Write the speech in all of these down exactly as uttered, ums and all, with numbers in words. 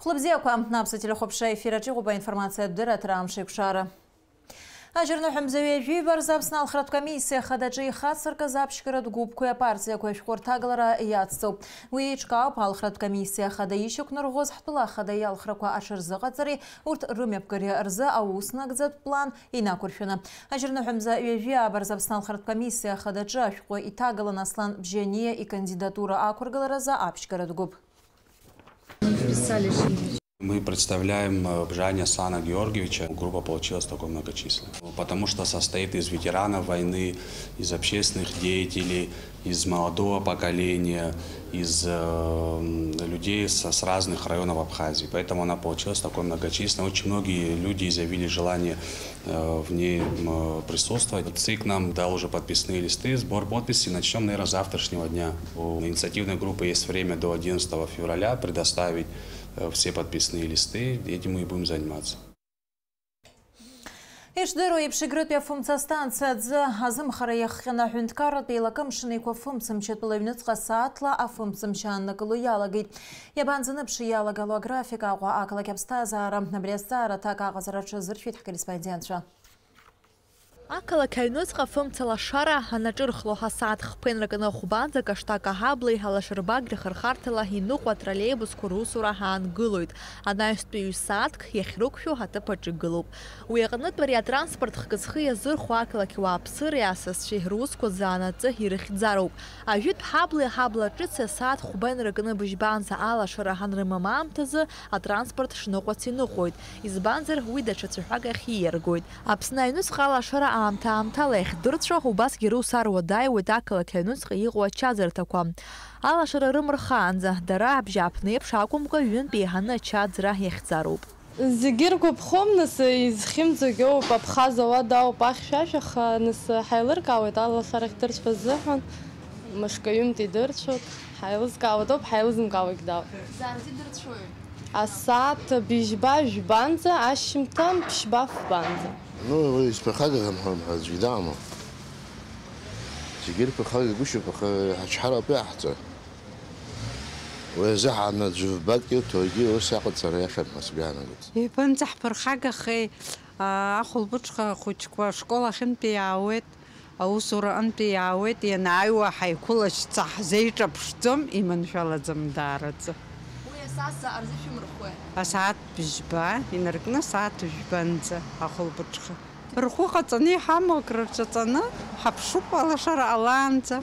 Хәлыбзиақәа, аԥсуа телехәаԥшра ефир аҿы иҟоуп аинформациатә дырраҭара Амш еиқәшара. Ажьырныҳәа мза ҩажәи жәаба рзы Аԥсны алхратә комиссиа хадаҿы ихацыркыз аԥшьгаратә гәыԥқәеи апартиақәеи ашәҟәы рҭагылара иацҵоуп. Уи еиҿкаауп алхратә комиссиа ахада ишьақәнарӷәӷәоз ҳтәыла ахада иалхрақәа аҽырзыҟаҵареи урҭ рымҩаԥгареи рзы аус нагӡатә план инақәыршәаны. Ажьырныҳәа мза ҩажәи ааба рзы Аԥсны алхратә комиссиа ахадаҿы ашәҟәы иҭагалан Аслан Бжьаниа икандидатура ақәыргыларазы аԥшьгаратә гәыԥ. Мы представляем, э, Бжани Аслана Георгиевича. Группа получилась такой многочисленной. Потому что состоит из ветеранов войны, из общественных деятелей, из молодого поколения, из, э, м, людей со, с разных районов Абхазии. Поэтому она получилась такой многочисленной. Очень многие люди изъявили желание, э, в ней, м, присутствовать. ЦИК нам дал уже подписные листы. Сбор подписей начнём, наверное, с завтрашнего дня. У инициативной группы есть время до одиннадцатого февраля предоставить, э, все подписные листы. Этим мы и будем заниматься. Ишдыру еиԥш, Егрытәи афымца астанциа аӡы азымхара иахҟьаны аҳәынҭқарратә еилакы Мшынеиқәа фымцамч атәыла аҩныҵҟа сааҭла афымцамч ааннакыло иалагеит. Иабанӡаныԥши иалагало аграфик Аҟәа ақалақь аԥсҭазаара? Абри азҵаара аҭак аҟазара аҽазыршәеит ҳкорреспондентцәа. Ақалақь аҩныҵҟа афымца лашара анаҿырхло, асааҭ хԥа инаркны хәбанӡа Каштак аҳаблеи Алашарбагь рхырхарҭала иныҟәо атроллеибусқәа русура аангылоит. Анаҩстәи ҩ-сааҭк иахьрықәшәо аҭыԥ аҿы игылоуп. Уи аҟнытә ари атранспорт хкы зхы иазырхәо ақалақь ауааԥсыреи асасцәеи русқәа заанаҵы ирыхьӡароуп. Ажәытә ҳаблеи аҳабла ҿыци асааҭ хәба инаркны быжьбанӡа алашара анрымам аамҭазы атранспорт шныҟәац иныҟәоит, избанзар, уи даҽа цәаҳәак ахь ииаргоит. Аԥсны аҩныҵҟа алашара аамҭа-аамҭала иахьдырцәо, убасгьы рус аруа дааиуеит ақалақь аҩныҵҟа иҟоу ачаӡырҭақәа. Алашара рымырхаанӡа, дара абжьааԥнеиԥш акәымкәа, ҩынтә еиҳаны ачаӡра иахьӡароуп. Зегьы иргәаԥхом, нас, изхьымӡогьы оуп, Абхаз ауада ауп, ахьшәашәаха, нас, ҳаилыркаауеит алашара ахьдырцәаз азыҳәан, мышкы ҩынтә идырцәоит, ҳаилызкаауеит ауп, ҳаилызымкаауагь дауп. Заанаҵ идырцәои? Асааҭ быжьба жәбанӡа, ашьжьымҭан ԥшьба фбанӡа. Ну, уи изԥырхагахьам ҳәа, ҳәа аӡәгьы дыҟам. Зегьы ирԥырхагагәышьоуп, аха ҳачҳароуп иаҳҵо. Уи азы ҳанаӡәы вбак иуҭогьы ус иҟаҵара иашам ҳәа сгәы иаанагоит. Иԥынҵа ҳԥырхагахеи, аа, ахәылбыҽха ахәыҷқәа ашкол ахьынтәи иаауеит, аусураҟынтәи иаауеит, ианааиуа ҳаиқәылашьца ҳзеиҿаԥшӡом, иманшәалаӡам даараӡа. Уи асааҭ заҟа рзы шәымырхуеи? Асааҭ быжьба инаркны асааҭ жәбанӡа ахәылбыҽха. Рхәы ҟаҵаны иҳамоу акрырҿаҵаны ҳаԥшуп алашара ҟалаанӡа.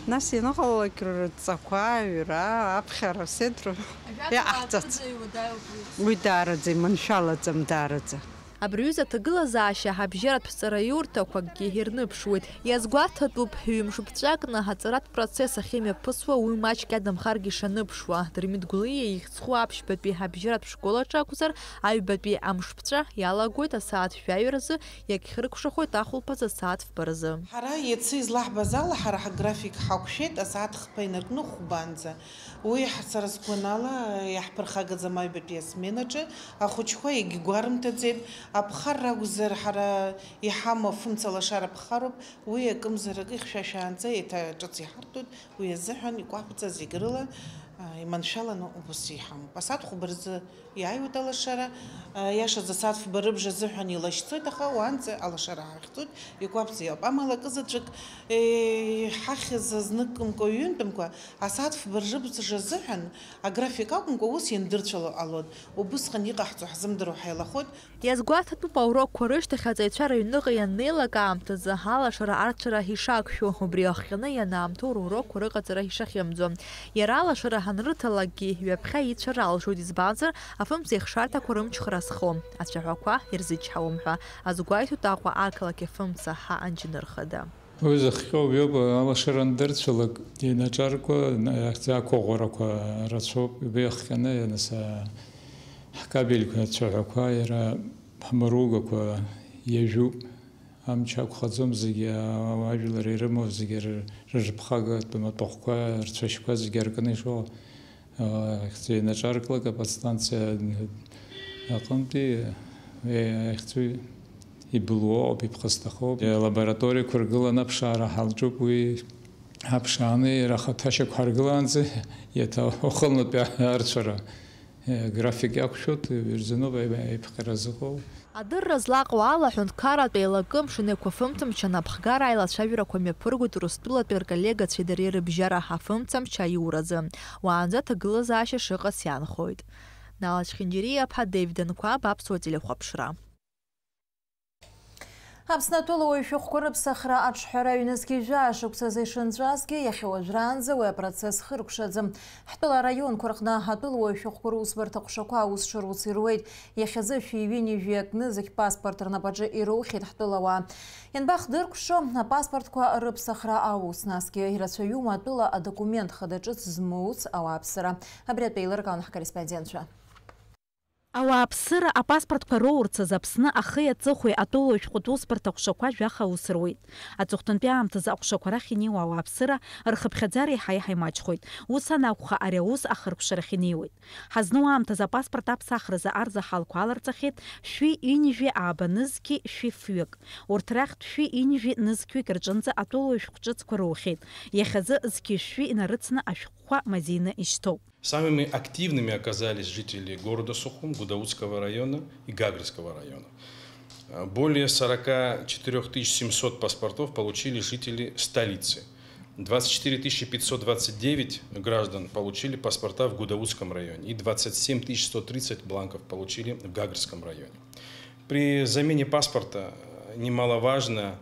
Нас ианыҟалалак рыдҵақәа, аҩра, аԥхьара, седру иаҟаҳҵац. Уи даараӡа иманшәалаӡам, даараӡа. Абри аҩыза аҭагылазаашьа абжьаратә ҵараиурҭақәакгьы ирныԥшуеит. Иазгәаҭатәуп, ҩымш ԥҵәакны аҵаратә процесс ахьымҩаԥысуа уи маҷк иадамхаргьы ишаныԥшуа. Дырмит Гәлиа ихьӡ зху аԥшьбатәи абжьаратә школ аҿы акәзар, аҩбатәи амшԥҵәа иалагоит асааҭ жәаҩа рзы иагьхьыркәшахоит ахәылԥаз асааҭ фба рзы. Ҳара иацы излаҳбаз ала, ҳара ҳграфик ҳақәшәеит асааҭ хԥа инаркны хәбанӡа. Уи ҳ-, сара сгәанала, иаҳԥырхагаӡам аҩбатәи асменаҿы, ахәыҷқәа егьгәарымҭаӡеит. Аԥхарра акәзар, ҳара иҳамоу афымца лашара ԥхароуп, уи акымзарак ихьшәашәаанӡа еиҭа ҿыц иҳарҭоит, уи азыҳәан икәаԥӡа зегь рыла, а, иманшәаланы убас иҳамоуп. Асааҭ хәба рзы Иааиуеит алашара, а, иашаӡа асааҭ фба рыбжа азыҳәан илашьцоит, аха уаанӡа алашара ҳахьӡоит, икәаԥӡа иоуп. Амала акызаҵәык, е, ҳахьыз азныкымкәа, ҩынтәымкәа, асааҭ фба рыбжа азыҳәан аграфик акәымкәа, ус иандырцәало ҟалон. Убысҟан иҟаҳҵо ҳзымдыруа ҳаилахоит. Иазгәаҭатәуп аурокқәа рышьҭахь аҵаҩцәа рыҩныҟа ианнеилак аамҭазы алашара арцәара ишақәшәо, убри иахҟьаны ианаамҭоу рурокқәа рыҟаҵара ишахьымӡо. Иара алашара ҳанрыҭалакгьы, ҩаԥхьа ицәа ралшоит, избанзар, афымца ихшарҭақәа рымч хразхо, ацәаҳәақәа ирзычҳауам ҳәа азгәеиҭоит Аҟәа ақалақь афымца ҳа анџьныр хада. Уи зыхҟьо убриоуп, алашара андырцәалак, еинаҿаркуа, иахьӡақәыӷәӷәарақәа рацәоуп, убри иахҟьаны, нас, ҳкабельқәа, ацәаҳәақәа, иара ҳмыругақәа иажәуп. Амч ақәхаӡом, зегьы, а, ажәлар ирымоу зегьы ры-, рырԥхагатә матәахәқәа, рцәашьқәа зегьы аркны ишыҟоу, а, ихьӡ еинаҿарклак аподстанциа аҟынтәи, е, ихьӡ ибылуоуп, иԥхасҭахоуп. Е, лабораториақәа ргыланы аԥшаара ҳалҿуп, уи аԥшааны иара ахаҭа шьақәҳаргылаанӡа иаҭа уахынлатәи арцәара. График иақәшәоит, ҩ-рзануп аиԥҟьара зыҟоу. Адырра злаҟоу ала, аҳәынҭқарратә еилакы мшын еиқәафымҭамч анапхгара аилацәажәарақәа мҩаԥыргоит Урыстәылатәи рколлегацәеи дареи рыбжьара афымцамч аиуразы. Уаанӡа аҭагылазаашьа шыҟац иаанхоит. Нала Чхинџьариа-иԥҳа, Девид Анқәаб, Аԥсуа телехәаԥшра. Аԥсны атәылауаҩ шәҟәқәа рыԥсахра аҿҳәара ҩнызқь жәаа шықәсазы ишынҵәазгьы, иахьа уажәраанӡа уи апроцесс хыркәшаӡам. Ҳтәыла араионқәа рҟны атәылауаҩ шәҟәқәа русбарҭа ҟәшақәа аус шыруц ируеит. Иахьазы шәи ҩынҩажәи акы нызқь паспорт рнапаҿы ироухьеит ҳтәылауаа. Ианбахдыркәшо апаспортқәа рыԥсахра аус, насгьы ирацәаҩума атәыла адокумент хада ҿыц змоуц ауааԥсыра? Абри атәы еилыркаауан ҳкорреспондентцәа. Ауааԥсыра апаспортқәа роурц азы Аԥсны ахи аҵыхәеи атәылауаҩ шәҟәытә усбарҭа ҟәшақәа жәаха аус руеит. Аҵыхәтәантәи аамҭазы аҟәшақәа рахь инеиуа ауааԥсыра рхыԥхьаӡара еиҳа-еиҳа имаҷхоит. Ус анакәха, ари аус ахыркәшарахь инеиуеит. Ҳазну аамҭазы апаспорт аԥсахразы арзаҳалқәа аларҵахьеит шәи ҩынҩажәи ааба нызқьи шәи фҩык. Урҭ рахьтә шәи ҩынҩажәи нызқьҩык рҿынӡа атәылауаҩ шәҟә ҿыцқәа роухьеит. Иахьазы зқьи шәи инарыцны ашәҟәқәа мазеины ишьҭоуп. Самыми активными оказались жители города Сухум, Гудаутского района и Гагрского района. Более сорока четырёх тысяч семьсот паспортов получили жители столицы. Двадцать четыре тысячи пятьсот двадцать девять граждан получили паспорта в Гудаутском районе и двадцать семь тысяч сто тридцать бланков получили в Гагрском районе. При замене паспорта немаловажно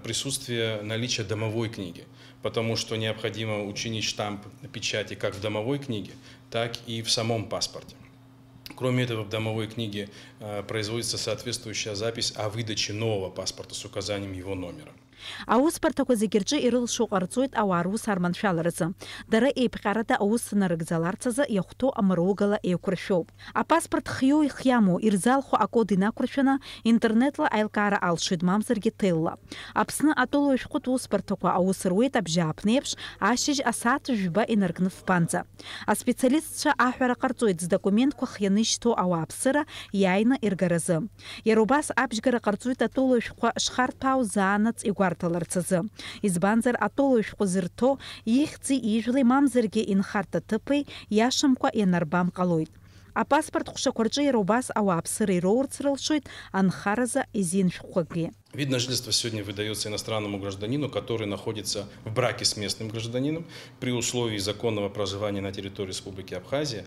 присутствие, наличие домовой книги, потому что необходимо учинить штамп печати как в домовой книге, так и в самом паспорте. Кроме этого, в домовой книге производится соответствующая запись о выдаче нового паспорта с указанием его номера. Аусбарҭақәа зегьы рҿы ирылшо ҟарҵоит ауаа рус арманшәаларазы. Дара еиԥҟьарада аус нарыгӡаларц азы иахәҭоу амыругала еиқәыршәоуп. Апаспорт хиоу ихиамоу ирзалху акод инақәыршәаны, интернетла аилкаара алшоит, мамзаргьы ҭелла. Аԥсны атәылауаҩ шәҟәытә усбарҭақәа аус руеит абжьааԥнеиԥш, ашьыжь асааҭ жәба инаркны фбанӡа. Аспециалистцәа аҳәара ҟарҵоит здокументқәа хианы ишьҭоу ауааԥсыра иааины иргаразы. Иара убас абжьгара ҟарҵоит атәылауаҩ шәҟәқәа шхарҭәаау заанаҵ игәарҭаларц азы. Избанзар, атәылауаҩ шәҟәы зырҭо ихьӡи ижәлеи мамзаргьы инхарҭа ҭыԥи иашамкәа ианарбам ҟалоит. Апаспорт ҟәшақәа рҿы иара убас ауааԥсыра ироурц рылшоит анхаразы изин шәҟәқәагьы. Вид на жительство сегодня выдаётся иностранному гражданину, который находится в браке с местным гражданином при условии законного проживания на территории Республики Абхазия,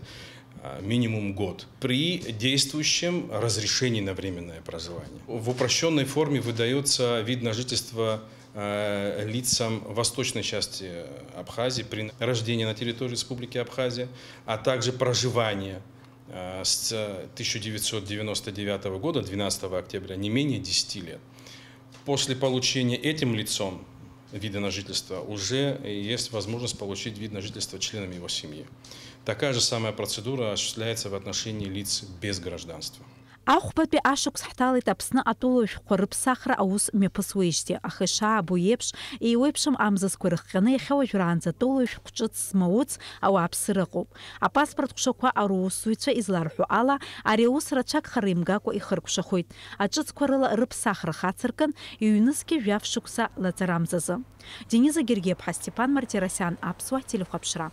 а, минимум год, при действующем разрешении на временное проживание. В упрощённой форме выдаётся вид на жительство, э, лицам восточной части Абхазии при рождении на территории Республики Абхазия, а также проживание, э, с тысяча девятьсот девяносто девятого года, двенадцатого октября, не менее десяти лет. После получения этим лицом вида на жительство уже есть возможность получить вид на жительство членам его семьи. Такая же самая процедура осуществляется в отношении лиц без гражданства. Ахәбатәи ашықәс ҳҭалеит Аԥсны атәылауаҩ шәҟәқәа рыԥсахра аус мҩаԥысуеижьҭеи, аха ишаабо еиԥш, еиуеиԥшым амзызқәа ирыхҟьаны иахьа уажәраанӡа атәылауаҩ шәҟә ҿыц змауц ауааԥсыра ыҟоуп. Апаспорт ҟәшақәа аусзуҩцәа изларҳәо ала, ари аус рацәак хара имгакәа ихыркәшахоит. Аҿыцқәа рыла рыԥсахра хацыркын, ҩнызқьи жәаф шықәса лаҵарамзазы. Дениза Гергиаԥҳа, Степан Мартиросиан, Аԥсуа телехәаԥшра.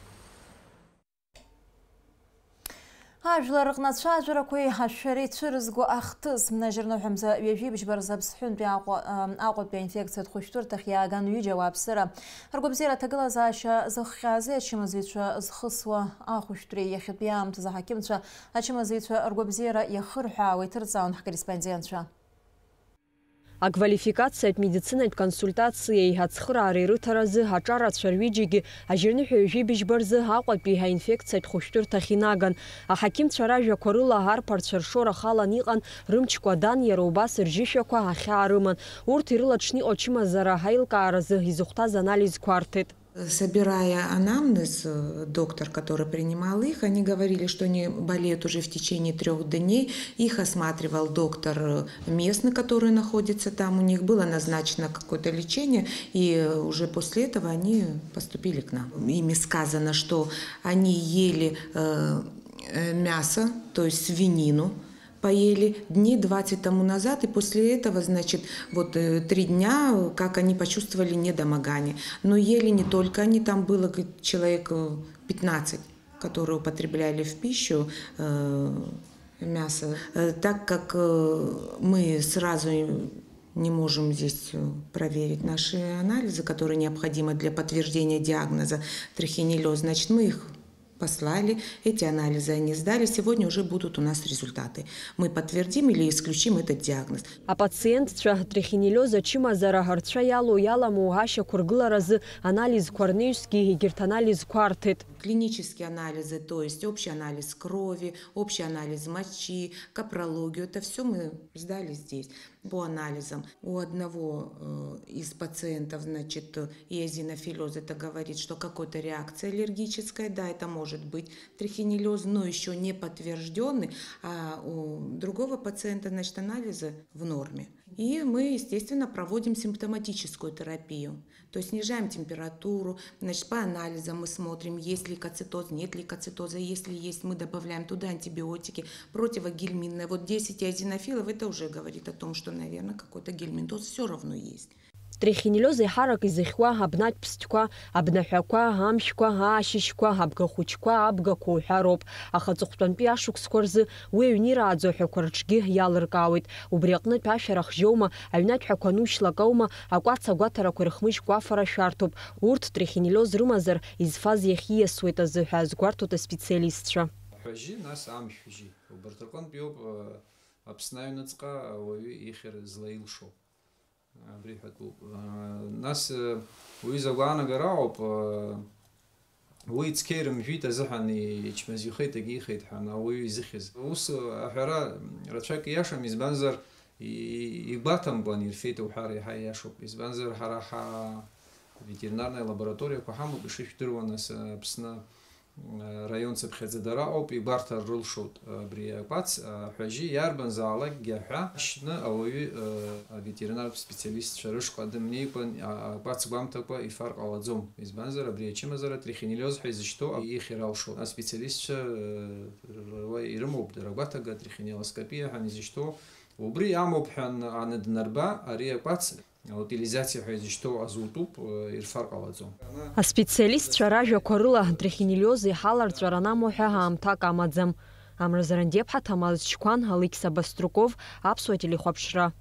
Ажәлар рҟны ацәажәарақәеи ашәареи цәырызго ахҭыс. Ажьырныҳәамза ҩажәибжьба рзы Аԥсҳәынтәи Аҟәа-, ам, Аҟәатәи аинфекциатә хәышәтәырҭахь иааган ҩыџьа ауааԥсыра. Ргәабзиара аҭагылазаашьа зыхҟьазеи ачымазаҩцәа зхысуа ахәышәтәреи иахьатәи аамҭазы аҳақьымцәа ачымазаҩцәа ргәабзиара иахырҳәаауа иҭырҵаауан ҳкорреспондентцәа. Аквалификациатә медицинатә консультациеи ацхыраареи рыҭаразы аҿарацәа рҩыџьагьы ажьырныҳәа ҩажәибжьба рзы Аҟәатәи аинфекциатә хәышәтәырҭахь инаган. Аҳақьымцәа ражәақәа рыла, арԥарцәа ршоура халан иҟан, рымчқәа дан, иара убас ржьышәақәа ахьаа рыман. Урҭ ирылаҽны иҟоу ачымазара аилкааразы изыхәҭаз анализқәа арҭеит. Собирая анамнез, э, доктор, который принимал их, они говорили, что они болеют уже в течение трёх дней. Их осматривал доктор, э, местный, который находится там. У них было назначено какое-то лечение, и, э, уже после этого они поступили к нам. Ими сказано, что они ели, э, э, мясо, то есть свинину, поели дней двадцать тому назад, и после этого, значит, вот, э, три дня, как они почувствовали недомогание. Но ели не только они, там было, говорит, человек, э, пятнадцать, которые употребляли в пищу, э, мясо. Э, так как, э, мы сразу не можем здесь, э, проверить наши анализы, которые необходимы для подтверждения диагноза трихинеллез, значит, мы их послали, эти анализы они сдали, сегодня уже будут у нас результаты. Мы подтвердим или исключим этот диагноз. Апациентцәа трихинеллез ачымазара рцәа иалоу-иаламоу ашьақәыргыларазы анализқәа рнаҩсгьы егьырҭ анализқәа арҭеит. Клинические анализы, то есть общий анализ крови, общий анализ мочи, капрологию, это всё мы сдали здесь. По анализам у одного, э, из пациентов, значит, э, эозинофилёз, это говорит, что какая-то реакция аллергическая, да, это может быть трихинеллёз, но ещё не подтверждённый, а у другого пациента, значит, анализы в норме. И мы, естественно, проводим симптоматическую терапию. То есть снижаем температуру, значит, по анализам мы смотрим, есть ли лейкоцитоз, нет ли лейкоцитоза. Если есть, мы добавляем туда антибиотики, противогельминные. Вот десять эозинофилов, это уже говорит о том, что, наверное, какой-то гельминтоз всё равно есть. Трихинеллез еиҳарак изыхьуа абнатә ԥстәқәа, абнаҳәақәа, амшәқәа, аашьышьқәа, абгахәыҷқәа, абгақәа уҳәа роуп. Аха аҵыхәтәантәи ашықәсқәа рзы уи аҩны ирааӡо аҳәақәа рҿгьы иалыркаауеит. Убри аҟнытә ашәарах жьоума, аҩнатә ҳәақәа анушьлак аума, акәац агәаҭарақәа ирхмыжькәа афара шәарҭоуп. Урҭ трихинеллез рымазар, изфаз иахьиасуеит азы ҳәа азгәарҭоит аспециалистцәа. Аҳәажьы, нас амшәжьы. Убарҭ рҟынтә иоуп, э, Аԥсны аҩныҵҟа ауаҩы ихьыр злаилшо. Абри ҳәатәуп. Нас, э, уаҩы изы агәаанагара ыҟоуп, э, уи цқьа ирымжәит азыҳәан ичмазаҩхеит, егьихеит ҳәа ауаҩы изыхьыз. Ус, э, аҳәара рацәак ииашам, избанзар, и-, игәаҭамкәан ирфеит уҳәар еиҳа ииашоуп. Избанзар, ҳара ҳа-, ветеринарная лабораториақәа ҳамоуп, ишышәдыруа, нас, э, Аԥсны Раион цыԥхьаӡа дара ауп, игәарҭар рылшоит абри акәац, аҳәажьы иарбанзаалакгьы аҳәа шьны ауаҩы, аветеринартә специалистцәа рышҟа дымнеикәан, акәац гәамҭакәа ифар ҟалаӡом. Избанзар, абри ачымазара трихинеллез ҳәа изышьҭоу ихьыр алшоит. Аспециалистцәа, уа ирымоуп дара гәаҭага, трихинеллоскопиа ҳәа изышьҭоу. Убри амоуп ҳәа ан-, анаднарба, ари акәац Аутилизациа ҳәа изышьҭоу азутәуп, э, ирфар ҟалаӡом. Аспециалистцәа ражәақәа рыла, трихинеллез иҳаларҵәара анамоу ҳәа аамҭак амаӡам. Амра Зарандиаԥҳа, Ҭамаз Чқәан, Алықьса Баструков, Аԥсуа телехәаԥшра.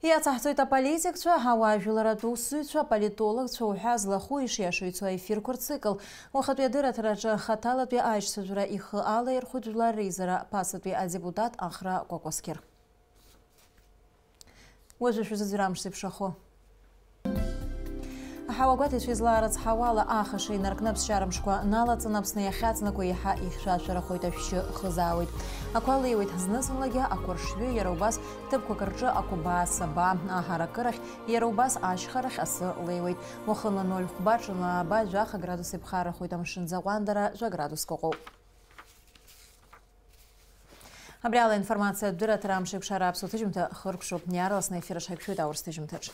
Иацаҳҵоит аполитикцәа, ауаажәларратә усзуҩцәа, аполитологцәа уҳәа злахәу ишиашоу ицо аефирқәа рцикл. Уахатәи адырраҭараҿы хаҭалатәи аишьцәажәара ихы алаирхәит жәлар реизара ԥасатәи адепутат Ахра Кәакәасқьыр. Уажәы шәзыӡырҩ амш зеиԥшрахо. Аҳауагәаҭаҩцәа излаарыцҳауала, ахаша инаркны аԥсшьара мшқәа налаҵаны Аԥсны иахьаҵнакуа еиҳа ихьшәашәарахоит, ашәшьы хызаауеит. Ақәа леиуеит зны-зынлагьы ақәаршҩы, иара убас ҭыԥқәак рҿы акәыбаа, асаба, аҳаракырахь, иара убас ашьхарахь асы леиуеит. Уахынла ноль хәба, ҽынла ааба, жәаха градус иԥхаррахоит, амшын аӡы аҟәандара жәа градуск ыҟоуп. Абри ала информациатә дырраҭара амш еиқәшара аԥсуа ҭыжьымҭа хыркәшоуп. Иаарласны аефир аҿы ҳаиқәшәоит аурыс ҭыжьымҭаҿ.